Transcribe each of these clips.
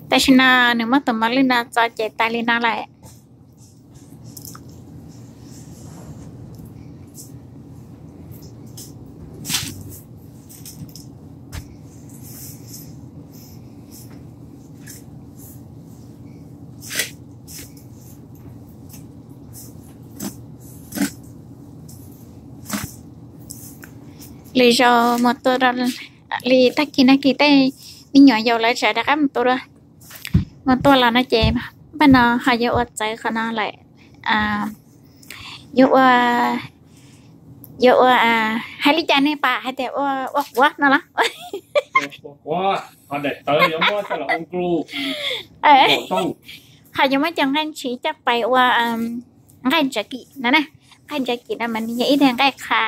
Tam sim no nws muab tus mos lwj no txo ces tas li no lawm. Lwm zaus mus tua li tag kis no kis tej me nyuam yaus lawv tseem rov qab mus tua, mus tua los no ces npaj no ho yuav ua txawv qhov no lawm. Yuav ua, yuav ua, hais li cas nej pom hais tias ua, ua quav no los? Ho yuav muab cov nqaij ntshiv coj pais ua nqaij ntsav kim no na. Nqaij ntsav kim no mas nws yog ib daig nqaij qha.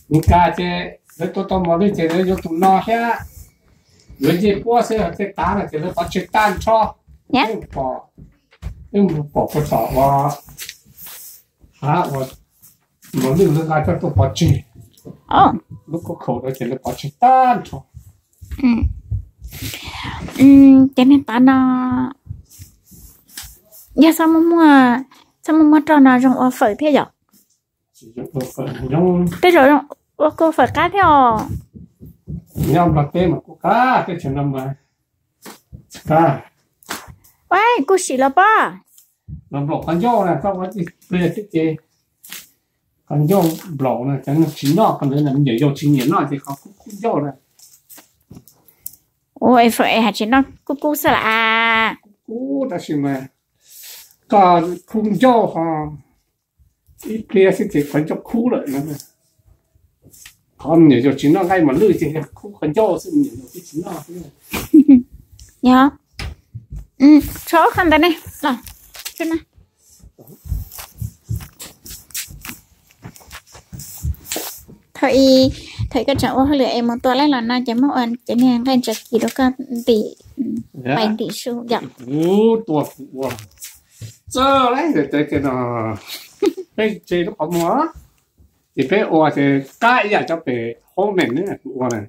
Nws kas ces lawv tua tau mos lwj ces lawv yuav tus no thiab, yuav ncej puab xwb, tej tav no ces lawv pov tseg tag nrho. Peb mus pom puag tom ua, hav ua mos lwj lawv nqa coj tuaj pov tseg, lub khaub khaum no ces lawv pov tseg tag nrho. Ces niag tav no yog txhob muaj, txhob muaj muab roj no zoo ua fawm thiab yom? Tej zaum ua kuj fawm qab thiab os. Nyob Nplog teb mas kuj qab, teb chaws no mas qab. Ua kuj sim los pob. Los nplaum qhov ncauj na, koj ua ib pliag xwb ces qhov ncauj nplaum na, cov neeg tsis noj qhov ntawd na, me nyuam yaus tsis nyiam noj ces qhov kub kub ncauj na. Ua fawm es hais tsis noj kub kub xwb las. Kub kub tab sis mas koj kub ncauj ho ib pliag xwb ces qhov ncauj kub lawm no. Qhov me nyuam yaus tsis noj nqaij mos lwj ces yog kub qhov ncauj xwb, me nyuam yaus twb tsis noj xwb. Yog, tso qhov ntawd ne los. Thaum ub, thaum ub koj tseem ua hauj lwm es mus tua laij los no ces muab ua cov niag nqaij ntsav kis rau koj ntim, pais ntim su yom. Kuv tua kuv ua, txawj lawm, peb tse lub qhov muag ces peb ua ces qab ib yam cov pem home made kuv ua na.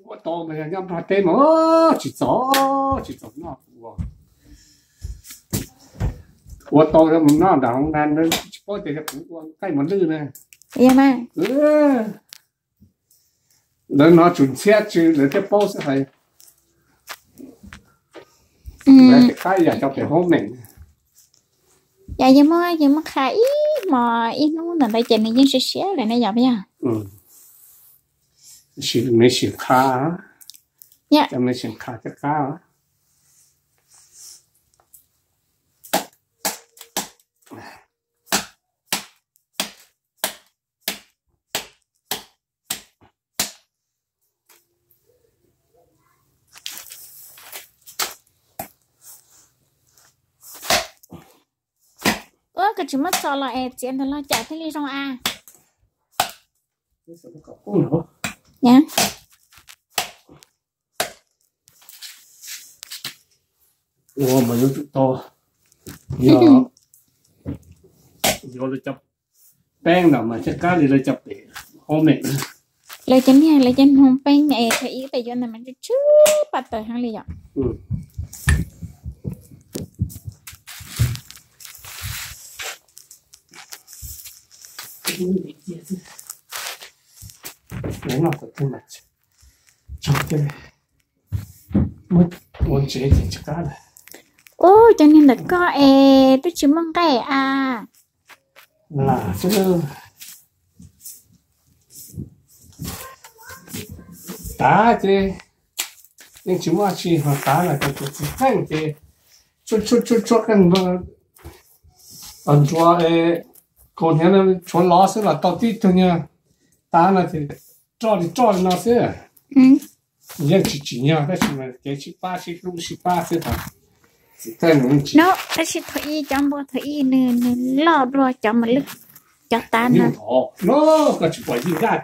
Ua tau mas yog nyob Nplog teb mas tsis txaus, tsis txaus noj kuv ua. Ua tau yog mus noj nram hoo na, tsis paub tias yog kuv ua nqaij mos lwj na. Lawv hnov tsum ntxhiab tsw lawv thiaj paub xwb hais. Qab ib yam cov pem home made. Yog yus muab, yus muab qha ib hmos ib hnub ntawm ntawd ces nws yeej siab siab lawm ne, yog puas yog? Sim qha, sim qha thiaj qab. Ua koj tsis muab txo los es txiav ntawm log cas thiaj li zoo a? Ua mas yuav tsum tau, yog, yog lawv cov peeb ntawd mas thiaj qab li lawv cov pem home made. Lawv cov niag, lawv cov noog peeb es thaum ub peb yuav ntawd mas tsw tsw paj taws heev li yom. Ua ntsev ces tsis qab lawm. Ub, cov niag ntawm koj es twb tsis muaj nqaij a. Lam xwb. Tav ces yeej tsis muaj tsi, ho tav no cov txiv txeej ces tshuab tshuab tshuab tshuab qeej npawg, ntsuav kaus hniav tshuav lov xwb los tau tib tug nyuag tav no ces roj li roj li no xwb. Yeej tsis tsim nyog tab sis mas kev sib pab sib hlub sib pab xwb os. Txiv txeej no, tab sis thaum ub cov npua thaum ub nws, nws loj dua cov mos lwj, cov tav no. Koj tsis pom yeej zaj,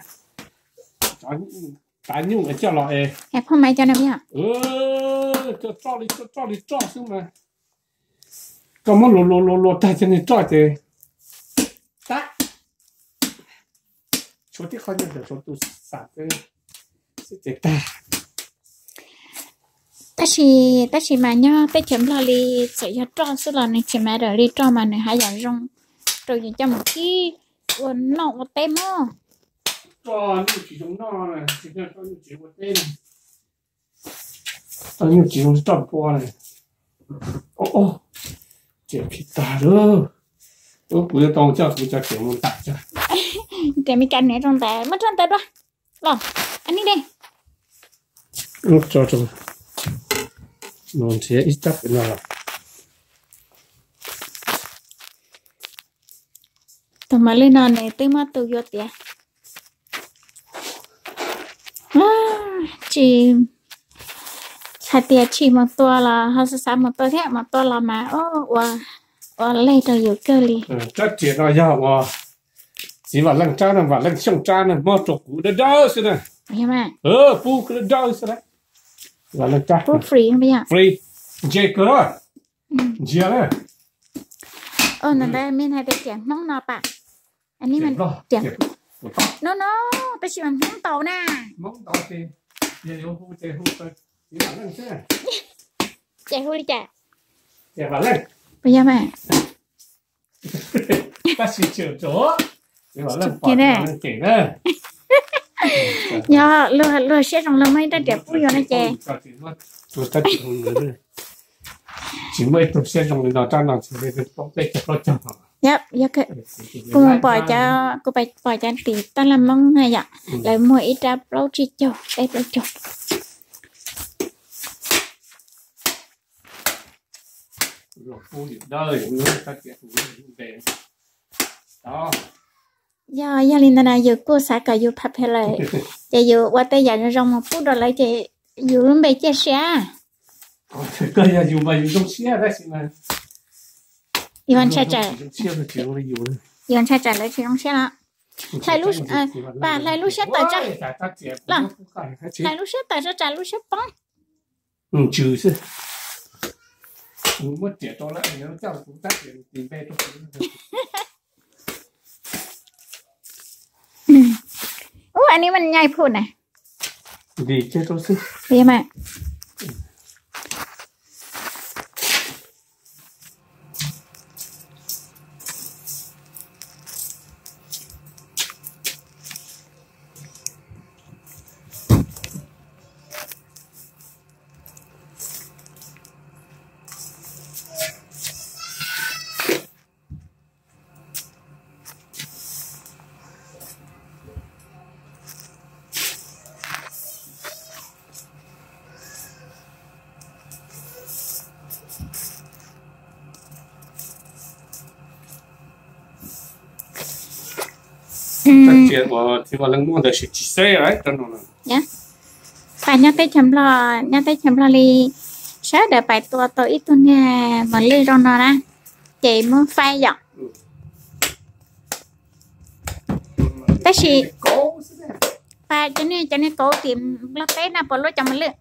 cov Tav nyuj coj los es. Phoj maiv cov no yog. Coj roj li, coj roj li roj xwb mas. Koj muab luas luas luas luas tag cov niag roj ces tag. Tshuav tib qho nyuag ntawm tshuav tus xam xwb ces tag. Tab sis, tab sis mas nyob teb chaws Nplog li txawm yog roj xwb los nws tsis matter li, roj mas nws haj yam zoo rau yus coj mus kib ua noj ua teb mog. Roj nyuj tsis zoo noj, tsis yog roj nyuj tsis ua teb. Roj nyuj tsis zoo roj pua na. Tsiam khi tag lawm. Kuv yuav tau coj kuv cov riam mus ntais tso. Riam Meskas niam zoo ntawd muab rau ntawd dua. Los, a ni de. Tso rau, no nrhiav ib rab pem no los. Tus mos lwj no nws twb muab tus yuav tiav. Tsis hais tias tsis mus tua los ho xav xav mus tua thiab, mus tua los mas ua leg rau yus kawg li. Rab riam no yog uas txiv Vam Leej rab no, Vam Leej Xyooj rab no, muab rau kuv dawb dawb xwb na. Pub dawb dawb xwb na. Vam Leej rab pub free, free, ntse kawg. Ntsia na. Ntawd me hais tias riam Hmoob no pam. No no, tab sis mas Hmoob ntaus na. Ces hu li cas? Puas yog mas? Tab sis tsis, yog luag siab zoo luag muaj ib rab riam pub yus no ces tsis muaj ib tug siab zoo li no, rab no tsis peb caug plaub caug. Kuv mus pom cov, kuv pom cov tim taj laj Hmoob na yom, lawv muag ib rab plaub tsib caug, peb plaub caug. Yog, yog li ntawd na yus kuj xav kom yus popular, ces yus ua tej yam zoo zoo mus pub rau lawv ces yus lub npe ciaj sia. Koj yog yus mas yus zoo siab tab sis mas yus ntshai tsam, yus ntshai tsam lawv tsis zoo siab los. Hlais lub, hlais lub siab tawm, hlais lub siab tawm tso tsam lub siab poob. Ntsws xwb. Kuv muab riam rau lawm, coj kuv rab riam tis npe rau kuv. Ub, a ni mas nyaj phum na. Ntim kiag rau xwb. Pas nyob teb chaws Nplog, nyob teb chaws Nplog li sawv daws pais tua tau ib tug niag mos lwj zoo no na, ces muab faib yom. Tab sis pas cov niag, cov niag kauv tim Nplog teb na puas luaj cov mos lwj?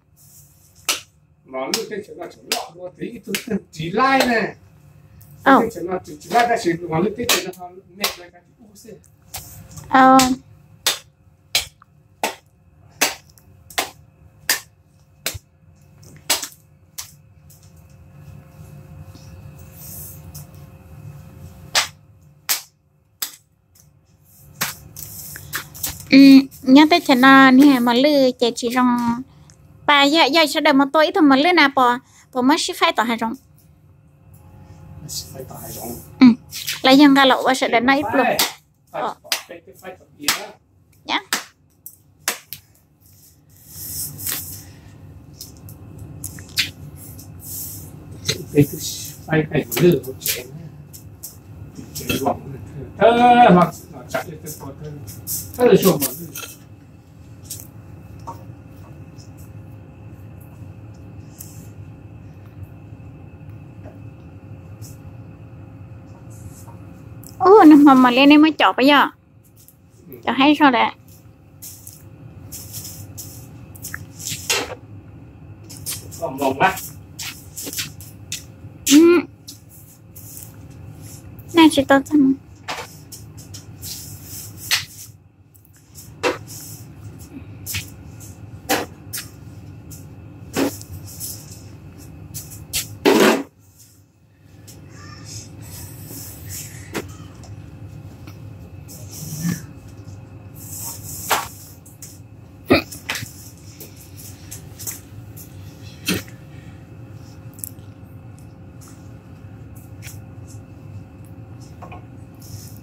Nyob teb chaws no niag mos lwj ces tsis zoo. Pas yog, yog sawv daws mus tua ib tug mos lwj na puas, puas muab sib faib tom hav zoov? Los yog nqa los ua sawv daws noj ib pluag? Ub, nag hmo mos liab nej muab com puas yog? Com haib zog lawm. Naj tsis tau txog.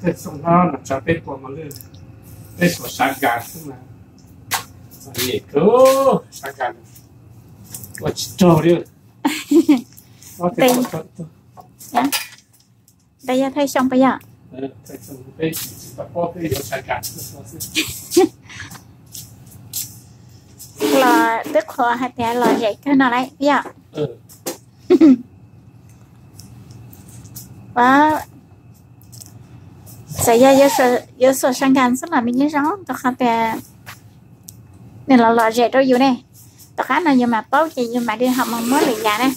Tej xoo no mas tsa peb puas mos lwj, peb xuas sav kas xwb mas, nyem kawg sav kas, ua tsis raug li. Ntawd yog thawj xyoo puas yog? Los twb qhuav hais tias lom zem kawg no lawm puas yog? Txawm yog yuav xuas sav kas xwb los me nyob zoo, rau qhov tias nws los lom zem rau yus ne. Tom qab no yus mam paub ces yus mam li ho mus muab lwm yam na.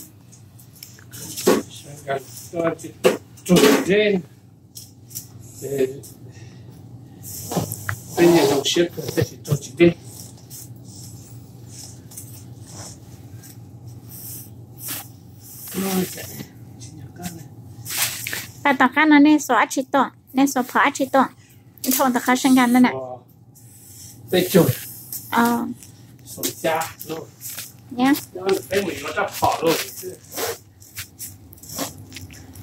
Pas tom qab no nej xuas dab tsi tuaj, nej xuas phom dab tsi tuaj? Dhau tom qab sav kas no na.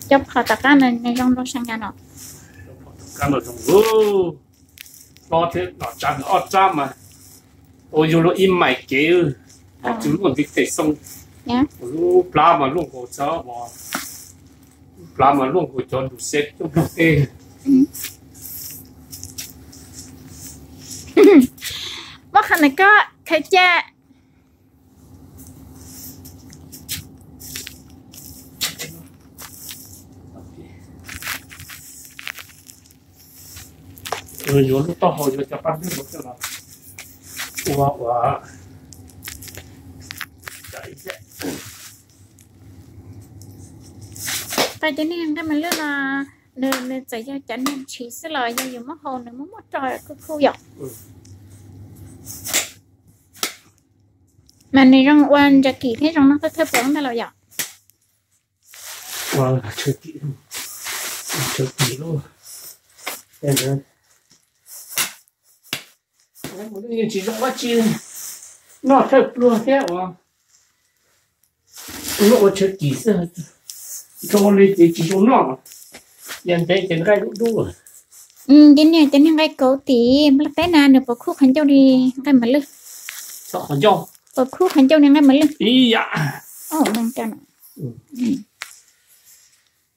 Cov phom tom qab no zoo dua sav kas no. Hlob thiab, los tsa ob rab mas ua yus luag ib mais kev, cug luaj ntiv tes xoo, lub plab mas luaj nkaus txog, lub plab mas luaj nkaus cov lus xeb coj nplog tej. Muab qhov ntawd koj khaws cia. Yuav lub taub hau yuav cov paj ntub coj los ua ua. Pais cov niag nqaij mas lwj no, nws txawm yog cov niag ntshis xwb los yog yus muab hau nws muaj muaj roj kub kub yom. Mas nws zoo ua ntsa kim thiab zoo noj thawj thawj plaws ntag los yom. Tsis zoo dab tsi, noj thawj pluag thiab uas ua tshav kim xwb, zoo li ces tsis zoo noj. Yog ntev ces nqaij dub dub. Cov niag, cov niag nqaij kauv tim Nplog teb na nws puas khub qhov ncauj li nqaij mas lwj? Puas khub qhov ncauj li nqaij mas lwj? Ib yam.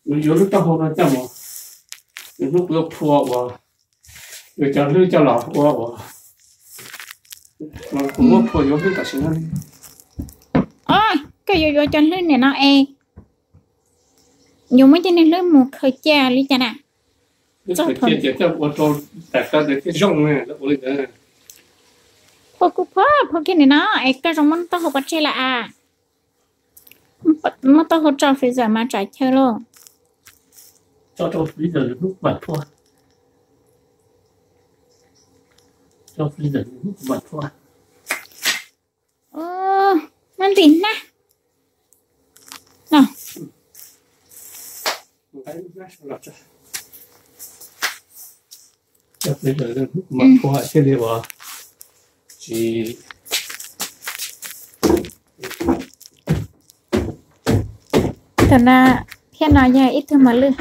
Yuav lub taub hau no coj mus, nws hnub kuv yuav phua uas, yuav cov hlwb coj los ua uas, kuv muab phua yuav hlwb tam sim no. Koj yuav yuav cov hlwb nim no es yuav muab cov niag hlwb mus khaws cia li cas na? Khaws cia ces coj ua rau tas tas thiaj zoo, ua li ntawd. Phua kuj phua, phua kiag nim no es koj zoo muab taub hau pov tseg lawm as. Muab taub hau tso freezer mas tsam chaw lauj. Tso rau freezer hnub mam phua. Tso freezer hnub mam phua. Muab ntim hnab. Tso freezer hnub mam phua thiaj li uas tsis. Thaum no thiab no yog ib tug mos lwj.